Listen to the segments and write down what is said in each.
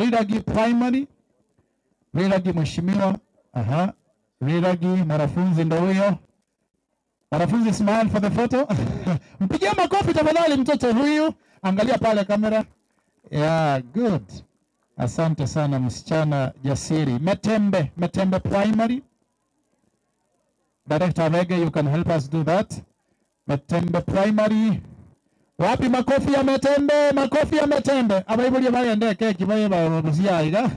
Riragi Primary. Riragi mheshimiwa. Aha. Riragi mwanafunzi ndo huyo. Wanafunzi smile for the photo. Mpigie makofi tafadhali mtoto huyu. Angalia pale kamera. Yeah, good. Asante sana msichana jasiri. Metembe, Metembe Primary. Director Rege, you can help us do that. Metembe Primary. Wapi makofi ya Metembe? Makofi ya Metembe. Abaibuli bagende keki baye babusia iga.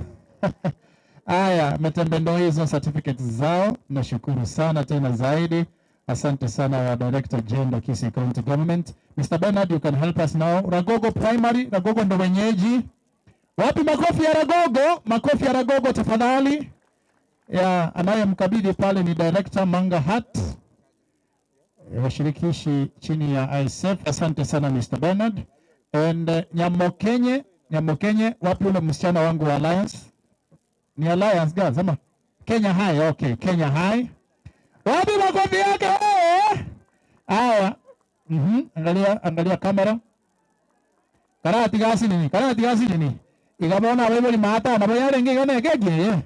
Aya, Metembe ndo hizo certificates zao. Nashukuru sana tena zaidi. Asante sana wa Director Gender Kisii County Government. Mr. Bernard, you can help us now. Ragogo Primary, Ragogo ndo wenyeji. Wapi makofi ya Ragogo? Makofi ya Ragogo tafadhali. Ya, anayemkabidhi pale ni Director Manga Hat washirikishi chini ya ISF. Asante sana Mr. Bernard. And Nyamokenye, Nyamokenye, wapi ule msichana wangu wa Alliance? Ni Alliance Girls ama Kenya High? Okay, Kenya High. Wapi makofi yake? Haya. Angalia, angalia kamera. Karati gasi nini? Karati gasi nini? Igabona abaibori mata nabo yarenge igane keki ye.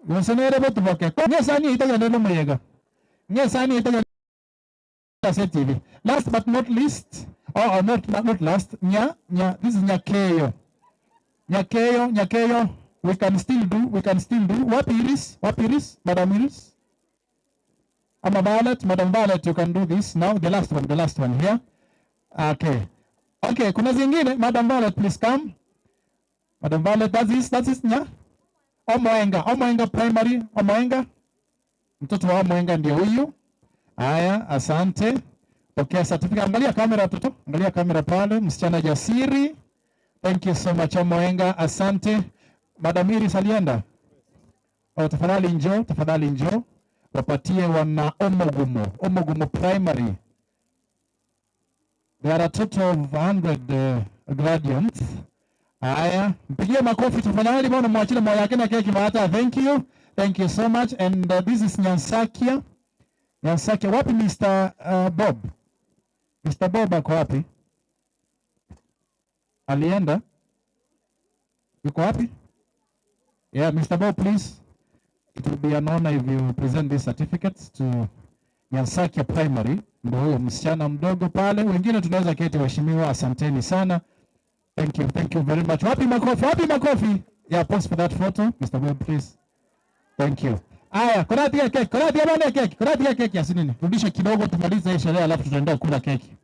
Gosenere botuboke. Ngesani itagende no muyega. Ngesani itagende TV. Last but not least, oh, oh not, not last, nya nya this is Nyakeyo. Nyakeyo, Nyakeyo, we can still do, we can still do. Wapi Iris? Wapi Iris? Madam Iris? Ama Violet, Madam Violet, you can do this now. The last one, the last one here. Okay. Okay, kuna zingine. Madam Violet, please come. Madam Violet, that is, that is nya. Omoenga, Omoenga Primary, Omoenga. Mtoto wa Omoenga ndio huyu. Haya, asante. Pokea certificate. Angalia kamera mtoto, angalia kamera pale, msichana jasiri. Thank you so much Omoenga, asante. Madam Iris alienda? Oh, tafadhali njoo, tafadhali njoo. Wapatie wana Omogumo, Omogumo Primary. There are a total of 100 graduates. Haya, mpigie makofi tafadhali bwana, mwachile moyo yake na keki mata. Thank you. Thank you so much. And this is Nyansakia. Nyansakia, wapi Mr. Bob? Mr. Bob ako wapi? Alienda? Yuko wapi? Yeah, Mr. Bob, please. It will be an honor if you present these certificates to Nyansakia Primary. Ndio huyo msichana mdogo pale. Wengine tunaweza keti, waheshimiwa, asanteni sana. Thank you, thank you very much. Wapi makofi? Wapi makofi? Yeah, pose for that photo. Mr. Bob, please. Thank you. Aya, koratia keki, koratia bana keki, koratia keki asinini. Rudisha kidogo tumalize hii sherehe alafu tutaenda kula keki.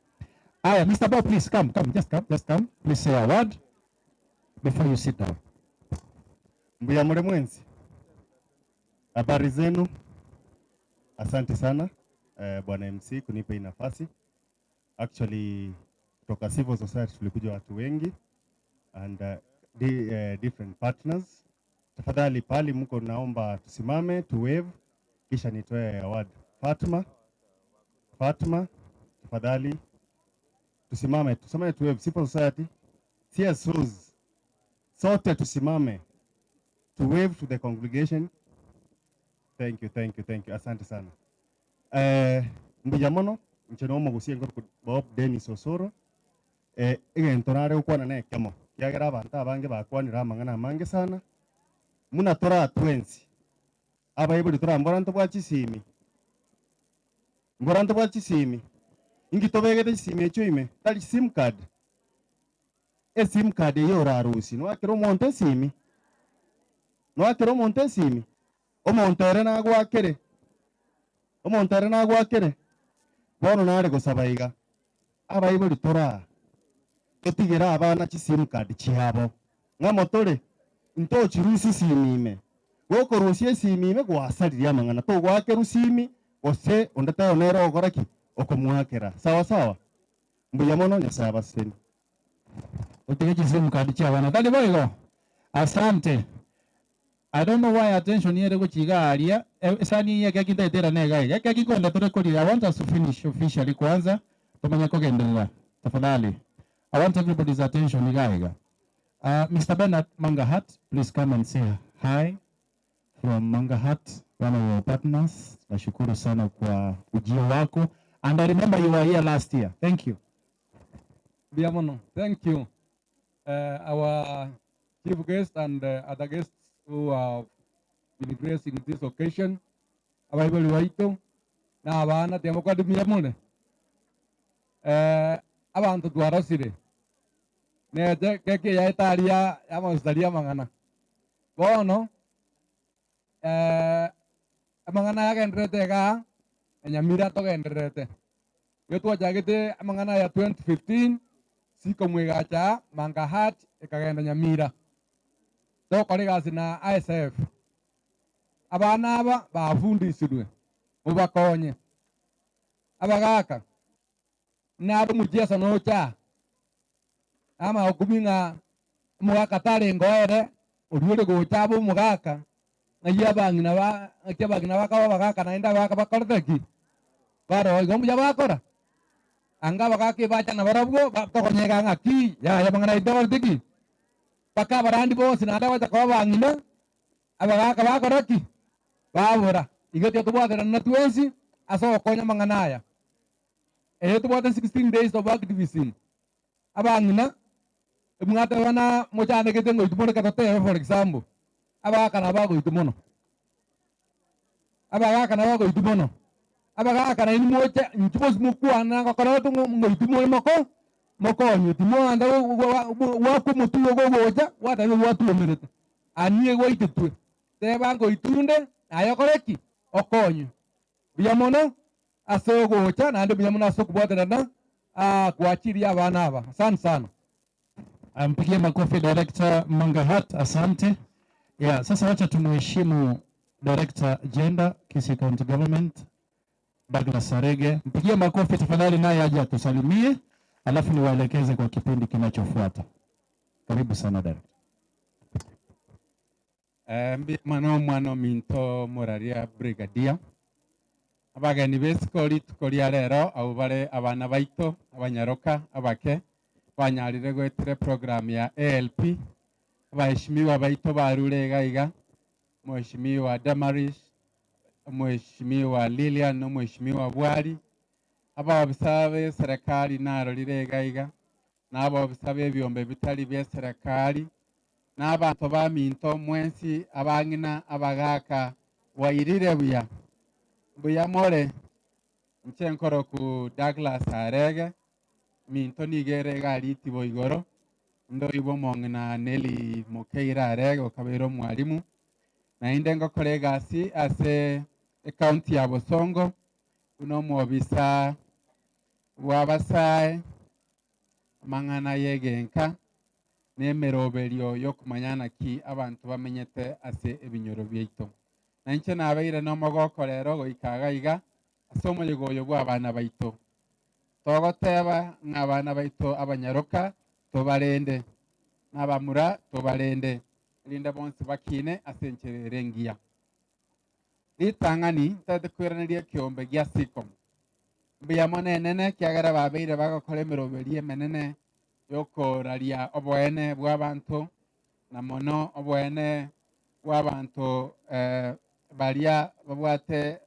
Aya, Mr. Bob, please come, come, just come, just come. Please say a word before you sit down. Mbuya mure mwenzi. Habari zenu? Asante sana Bwana MC kunipa hii nafasi. Actually kutoka civil society tulikuja watu wengi and different partners. Tafadhali pali mko, naomba tusimame tu wave, kisha nitoe award. Fatma, Fatma, tafadhali tusimame, tusimame tu wave. Civil society, CSOs, sote tusimame to wave to the congregation. Thank you, thank you, thank you. Asante sana. Mbuya mono nche no mogusie ngoro Bob Dennis Osoro egento nare gokwana na ekemo kiagera abanto abange bakwanire amang'ana amange sana muna tora twensi abaibori torambora ntobwa chisimi mbora ntobwa chisimi ingi tobegete chisimi echo ime tari sim card e sim card eyo orarusi nwakera omonto esimi nwakera omonto esimi omonto ere nagwakere omonto ere nagwakere bono nare gosaba iga abaibori tora totigera abana chisim card chiabo ng'amo tore ntochirusi esimi ime gokorusia esimi ime gwasaririe amang'ana togwakera esimi gose onde tayo nere ogokora ki okomwakera sawa sawa mbuya mono Nyasaye abaseni. Utige chisimu card chia bana. Tali boigo. Asante. I don't know why attention yere guchiga aria. Sani yeke kintetera nega iga. Keki kwenda tore kuri. I want us to finish officially kwanza. Tumanye kugenderera. Tafadhali. I want everybody's attention iga iga. Mr. Bernard Mangahat, please come and say hi from Mangahat, one of our partners. Nashukuru sana kwa ujio wako. And I remember you were here last year. Thank you. Biamono, thank you. Our Chief guest and other guests who have been gracing this occasion, abaibori baito, na abana, tiga mokwane mbuya more. Abanto twarosire, nete keki eye etari ya amasitari amang'ana. Bono, amang'ana aya agendererete igaa, na Nyamira togendererete. Igo twachagete amang'ana aya 2015, Sikomwa egacha aa, Manga Heart ekagenda Nyamira. Togokora egasi na ISF. Abana aba bafundisirwe, mobakonye. Abagaka, nabe omochieso nocha aa, namagokumia ng'a omogaka tarenge ere, oria ore gocha abe omogaka, ng'ai abang'ina ba ng'aki abang'ina bakaba abagaka naende abagaka bakorete ki? Baroo igo mbuya bakora? Anga abagaka ebacha nabarabwo batokonyega ng'aki yaya amang'ana aito akorete ki? Mpaka abarandi bonsi naende bacha koba abang'ina, abagaka bakora ki? Babora. Igo tiga tobwaterane na twensi ase ogokonya amang'ana aya. Eye tobwate 16 days of activism. Abang'ina, mwateba na mochandegete ngoitwa mono reka totebe for example, abagaka nabo bagoitwa mono, abagaka nabo bagoitwa mono, abagaka nainwe moche inchuo bonsi mokwana ngokorete ng'o ngoitwa more moko mokonywe timoanda goakwa omotwe igo gogocha gwateba gwatwomerete anie gwaitetwe, teba ngoitwa nde naye okore ki? Okonywe. Mbuya mono ase ogocha naende mbuya mono ase okobwaterana gwachiria abana aba. Asante sana. Mpigie makofi Director Mangahat, asante. Yeah, sasa wacha tumuheshimu Director Gender, Kisii County Government, Douglas Arege. Mpigie makofi tafadhali, naye aje atusalimie, alafu niwaelekeze kwa kipindi kinachofuata. Karibu sana Director. Mbuya mono omwana ominto omoraria Brigadier. Abageni b'esiko rituko ria rero abwo bare abana baito abanyaroka abake banyarire goetera eprogram ya ALP. Abaheshimiwa baito barure iga iga, Omweshimiwa Damaris, Omweshimiwa Lilian na Omweshimiwa Bwari, abaofisa b'eserekari narorire iga iga, na abaofisa b'ebiombe bitari bi'eserekari, na abanto baminto mwensi, abang'ina, abagaaka, bwairire buya. Mbuya more, inche nkoroku Douglas Arege, minto nigo ere iga ritibo igoro, ndoibwe omong'ina Nelly Mokeira Arege okabeire omwalimu, naende ngokora egasi ase ecounty ya Bosongo, buna omwobisa bw'abasae, amang'ana y'egenka, na emeroberio y'okomanya naki abanto bamenyete ase ebinyoro biaito. Na inche nabeire nomogoko rero goika iga iga ase omoyega oyo bw'abana baito. Togoteba ng'a abana baito abanyaroka tobarende, na abamura tobarende, erinde bonsi bakine ase enchera ere engiya. Ritang'ani ntagete koiraneria ekeombe gia Sikom. Mbuya mono enene ekiagera babeire bagokora emeroberio emenene y'okoraria oboene bw'abanto, na mono oboene bw'abanto baria babwate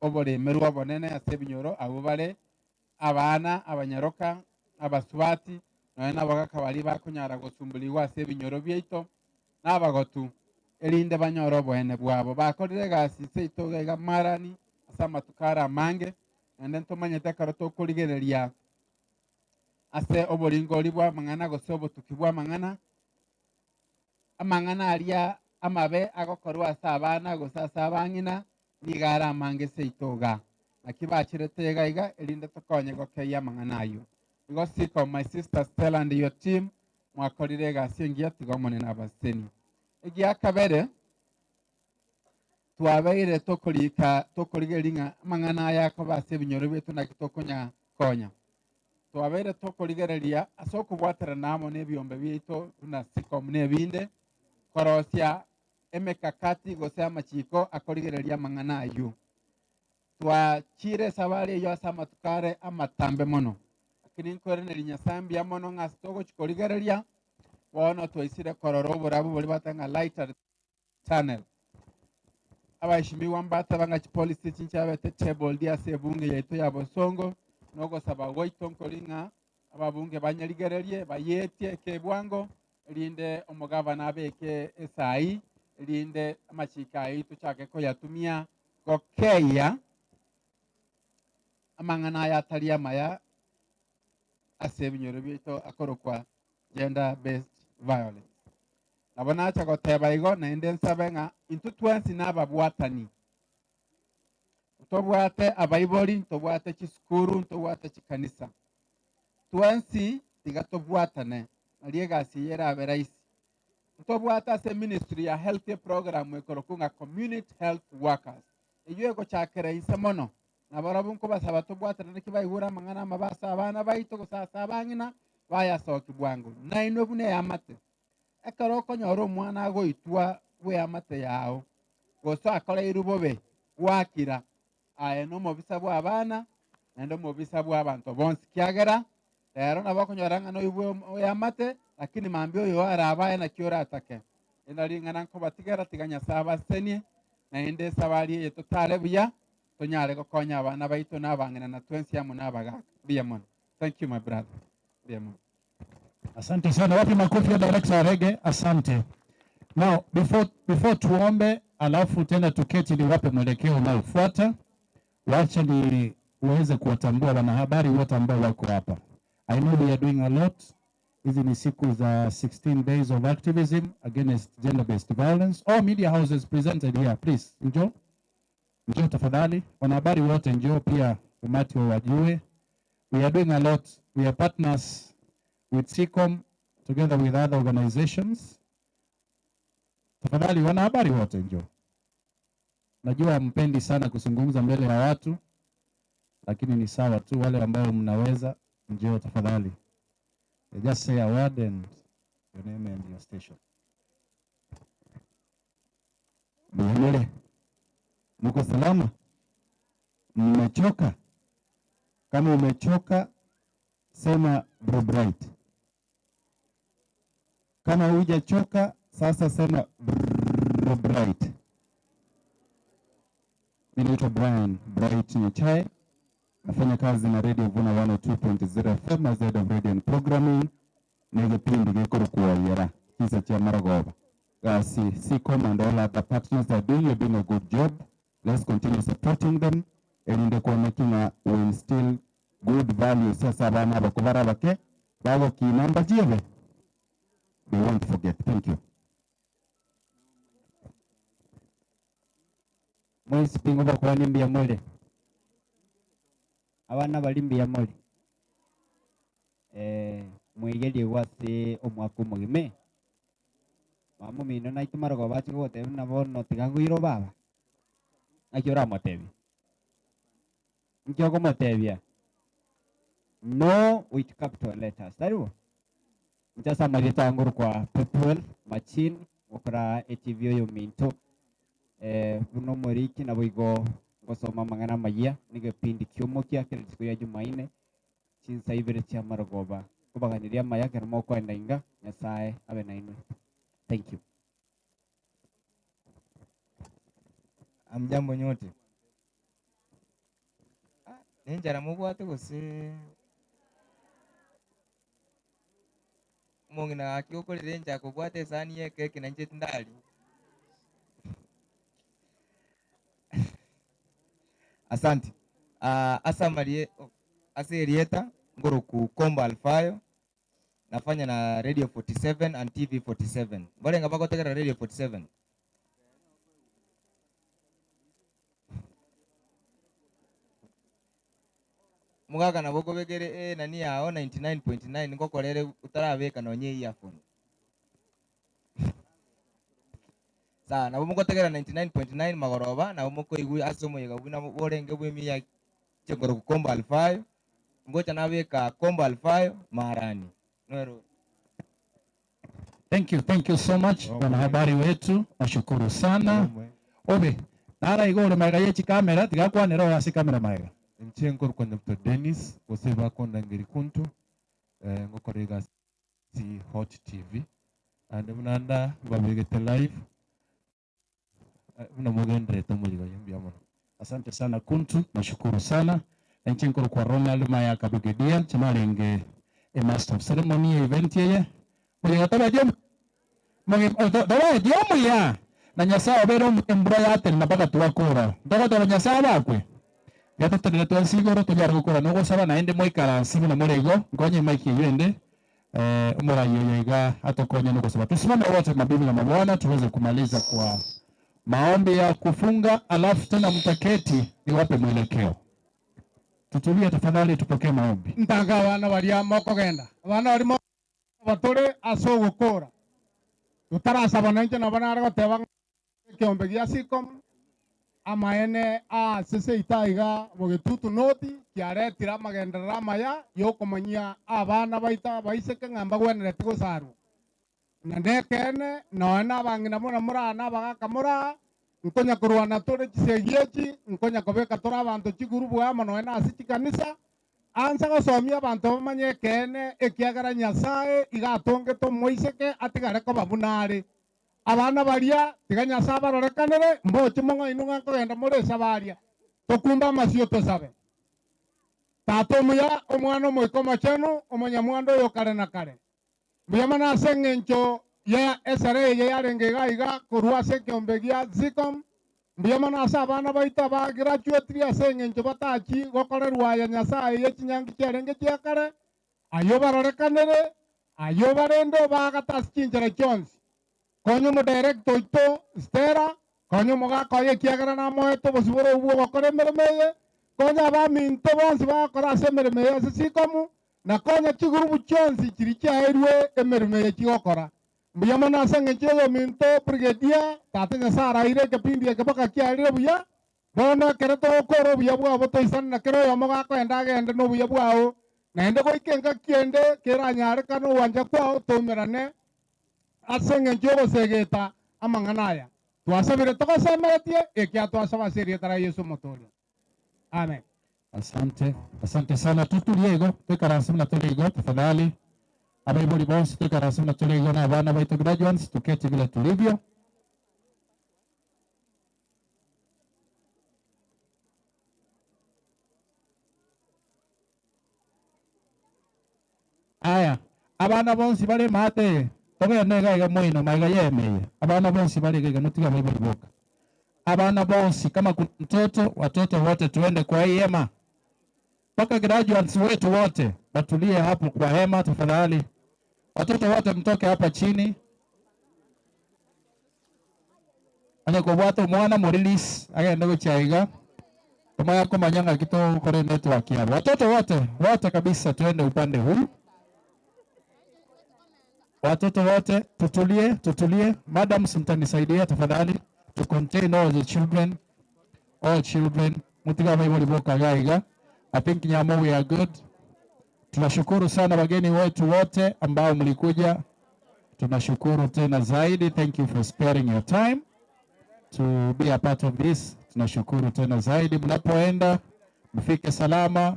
oboremerwa obonene ase ebinyoro, abwo bare abana, abanyaroka, abasubati, nonya nabagaka baria bakonyara gosumburigwa ase ebinyoro biaito, na abagotu, erinde banyore oboene bwabo. Bakorire egasi seito iga iga marani ase amatuko are amange, naende ntomanyete ekero tokorigereria ase oboringori bw'amang'ana gose obotuki bw'amang'ana, amang'ana aria amabe agokorwa ase abana gose ase abang'ina nigo are amange seito iga. Naki bachirete iga iga erinde tokonye gokeyia amang'ana ayio. Igo siko my sister Stella and your team mwakorire egasi engiya tiga Omonene abasesenie. Egiakabere twabeire tokorika tokorigereria ng'a amang'ana aya akoba ase ebinyoro biaito naki tokonya konya. Twabeire tokorigereria ase okobwaterana amo nebiombe biaito buna SICOM na ebinde korosia emekakati gose amachiko akorigereria amang'ana ayio. Twachire esabari eyio ase amatuko are amatambe mono, lakini nkoiraneria Nyasae mbuya mono ng'a ase togochia korigereria, bono twaisire korora oborabu boria bateba ng'a light at the tunnel. Abaheshimiwa mbateba ng'a chipolicy echi nchabete tabled ase ebunge yaito ya Bosongo, na ogosaba gwaito nkori ng'a ababunge banyerigererie, bayetie ekebwango. Erinde omogavana abeke esai, erinde amachiko ayio tochake koyatumia gokeyia amang'ana aya atari amaya ase ebinyoro biaito akorokwa gender based violence. Nabo nacha goteba igo naende nsabe ng'a intwe twensi nababwatani. Ntobwate abaibori, ntobwate chisukuru, ntobwate chikanisa. Twensi tiga tobwatane nario egasi eye erabe rahisi. Ntobwate ase ministry ya health eprogram ekorokwa ng'a community health workers. Eyio egochakera inse mono, nabarabwo nkobasaba tobwatane naki baigure amang'ana amabe ase abana baito gose ase abang'ina bayasoki bwango. Nainwe buna eamate, ekero okonyora omwana agoitwa bw'eamate yao, gose akoreirwe bobe, gwakira, aye nomobisa bw'abana, naende omobisa bw'abanto bonsi, kiagera rero nabo okonyora ng'a noibwe eamate, lakini mambia oyo arabe aye naki oratake. Eri ring'ana nkobatigera, tiga Nyasae abasesenie, naende esabari eye totare buya, tonyare gokonya abana baito na abang'ina na twensi amo na abagaka. Mbuya mono. Thank you my brother. Mbuya mono. Asante sana. Wapi makofi ya director wa reggae? Asante. Now, before, before tuombe alafu tena tuketi niwape mwelekeo unaofuata, wacha niweze kuwatambua wanahabari wote ambao wako hapa. I know we are doing a lot. Hizi ni siku za 16 days of activism against gender-based violence. All media houses presented here, please. Njoo. Njoo tafadhali. Wanahabari wote njoo pia umati wa wajue. We are doing a lot. We are partners with SEACOM together with other organizations. Tafadhali wanahabari wote njoo. Najua mpendi sana kuzungumza mbele ya watu, lakini ni sawa tu, wale ambao mnaweza njoo tafadhali. Just say a word and your name and your station. Mhemele, muko salama? Mmechoka? Kama umechoka sema Bro Bright. Kama hujachoka sasa sema Bro Bright. Mimi naitwa Brian Bright Nyachae, nafanya kazi na Radio Vuna 102.0 FM as head of radio and programming na gipindi gikurukuoyera kisa cha Marogoba. Gasi SEACOM and all other partners are doing, you're doing a good job. Let's continue supporting them erinde kuonekina we instill good values sasa abana abakubara bake bagokina mbajiebe they won't forget. Thank you. Mwesi pingo bakwani mbuya more abana bari mbuya more eh, mwigerie gwase omwaka omogime mama omino naitwe marogoba bache gogotebia buna bono tiga ngoire obaba naki oramotebia nki okomotebia no with capital letters tari bo inche ase amarieta angorokwa Petuel Machine gokora etv oyo minto eh, buna omoriki nabo igo ngosoma amang'ana amayia nigo epindi kiomokia kera rituko ria Jumaine chinsa ibere chia marogoba nkobaganiria amaya ekero mokoenda inga Nyasaye abe nainwe thank you. Hamjambo nyote. Ah, nenchara mobwate gose omong'ina gaki okorera enchara kobwate esani ya ekeki na inche tindari. Asante. Ah, ase amarie ase erieta ngoroku Kombo Alfayo nafanya na Radio 47 and TV 47. Mbarenga bagotegerera Radio 47? Omogaka nabo okobekere eh, nani yao 99.9 ngokorere otarabeka nonye earphone. Sawa, nabo mogotegera 99.9 magoroba, nabo mokoigwa ase omoyega buna borenge bwa emiya chekoroku Kombo Alfayo, ngocha nabeka Kombo Alfayo marani. Nwero. Thank you, thank you so much wanahabari wetu, nashukuru sana. Obe, nara igoro maega ye chikamera tigakwanera oyo ase kamera maega. Inche nkorokwa Dr. Dennis gose bakondangeri kuntu eh, ngokora egasi Hot TV and buna nda mbabegete live eh, buna mogenderete omorigo oyo mbuya mono. Asante sana Kuntu, nashukuru sana. Inche nkorokwa Ronald Mayaka Brigadier, chimarenge a master of ceremony event yeye. Oye gataba Tobaeti omuya, na Nyasae obeire omuya embura yatenena mpaka twakora. Ntogoteba Nyasae abakwe? Tiga totenene twensi igoro tonyare gokora nogosaba naende moikaranse buna more igo. Nkonye emic eyio ende omorai oyo iga atokonye nogosaba. Tusimame wote mabibi na mabwana tuweze kumaliza kwa maombi ya kufunga alafu tena mtaketi niwape mwelekeo. Tutulie tafadhali tupokee maombi. Ntange abana baria mokogenda, abana baria mokogenda tore ase ogokora, totarasaba nainche nabo nare goteba ng'a ekeombe gia Sikomu, amaene ase seito aiga Bogetutu North kiaretire amagenderero amaya yokomanyia abana baito abaiseke ng'a mbagwenereti gosarwa. Na nekeene, nonya nabang'ina buna more aa na abagaaka more aa, nkonya korwana tore chisegi echi, nkonya kobeka tore abanto chigurubu amo nonya nase chikanisa, ansa gosomia abanto bamanye ekeene, ekiagera Nyasae iga atongete omoiseke atigare koba buna are. Abana baria, tiga Nyasae abarorekanere, mboche mong'ainwe ng'a nkogenda more esabaria. Tokumbe amasio tosabe. Tata omuya, Omwana, Omoika Omochenu, omonyamwando oyo kare na kare. Mbuya mono ase engencho ye esere eye yarenge iga iga korwa ase ekeombe gia Zicom. Mbuya mono ase abana baito aba graduatri ase engencho batachi gokorerwa aya Nyasae ye chinyangi chiarenge chia kare, ayio barorekanere, ayio barende obaagate ase chinchera chionsi. Konya omodirector oito Stella, konya omogaka oye ekiagera namoete obosibore obwo bw'ogokora emeremo eye, konya abaminto bonsi bagokora ase emeremo eye ase Sikomu, na konya chigurubu chionsi chiria chiaeirwe emeremo eye chigokora. Mbuya mono ase engencho y'oyominto Brigadier, Tata Nyasae araire ekepindi eke mpaka kiarire buya. Bono ekero togokora obuya bwabo toisane na kera oyomo gakoenda agende nobuya bwao, naende goika engaki ende keranyarekane ogwancha kwao toumerane ase engencho y'ogosegeta amang'ana aya. Twasabire togosemeretie, ekiagera twasaba ase erieta ria Yeso Omotoori. Amen. Asante, asante sana. Tutulie igo, toikaranse buna tore igo tafadhali. Abaibori bonsi toikaranse buna tore igo na abana baito graduates tuketi vile tulivyo. Aya, abana bonsi bare maate eye, togende iga iga moino maiga y'eema eye, abana bonsi bare iga iga motige abaibori boka. Abana bonsi kama kuna mtoto, watoto wote tuende kwa hii hema. Mpaka graduates wetu wote watulie hapo kwa hema tafadhali. Watoto wote mtoke hapa chini. Onye kobwata omwana mo release agende gochia iga tomanya komanya ng'aki togokora enetwork yabo. Watoto wote wote kabisa tuende upande huu. Watoto wote tutulie, tutulie. Madams mtanisaidia tafadhali to contain all the children, all children. Mutiga abaibori boka iga iga. I think Nyamo we are good. Tunashukuru sana wageni wetu wote ambao mlikuja. Tunashukuru tena zaidi. Thank you for sparing your time to be a part of this. Tunashukuru tena zaidi. Mnapoenda mfike salama.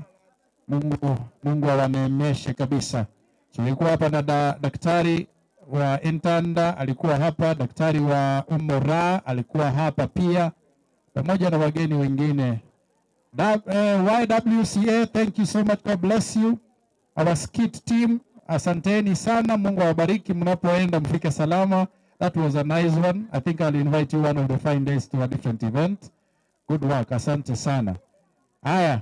Mungu, Mungu awaneemeshe kabisa. Tulikuwa hapa na da, daktari wa Intanda alikuwa hapa, daktari wa Umora alikuwa hapa pia, pamoja na wageni wengine. Da, eh, YWCA, thank you so much. God bless you. Our skit team, asanteni sana. Mungu awabariki mnapoenda, mfike salama. That was a nice one. I think I'll invite you one of the fine days to a different event. Good work. Asante sana. Haya,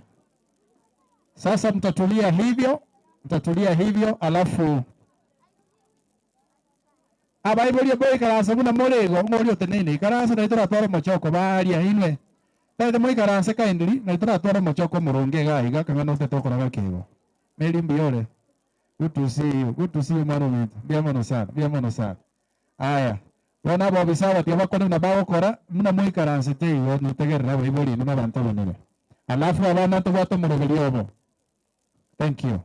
sasa mtatulia hivyo, mtatulia hivyo, alafu abaibori boikaransa buna more igo ng'ori otenene ikaransa naitwe toratwara omochoko baria inwe taete moikaranse kindly naitwe toratwara omochoko omoronge iga iga kang'ana otete okora gake igo Mary mbuyore good to see you good to see you mwana ominto mbuya mono sana mbuya mono sana aya bono abobisa aba tiga bakore buna bagokora buna moikaransete igo nitegerere abaibori inwe na abanto abanene alafu abana ntobwate omoroberi obo thank you.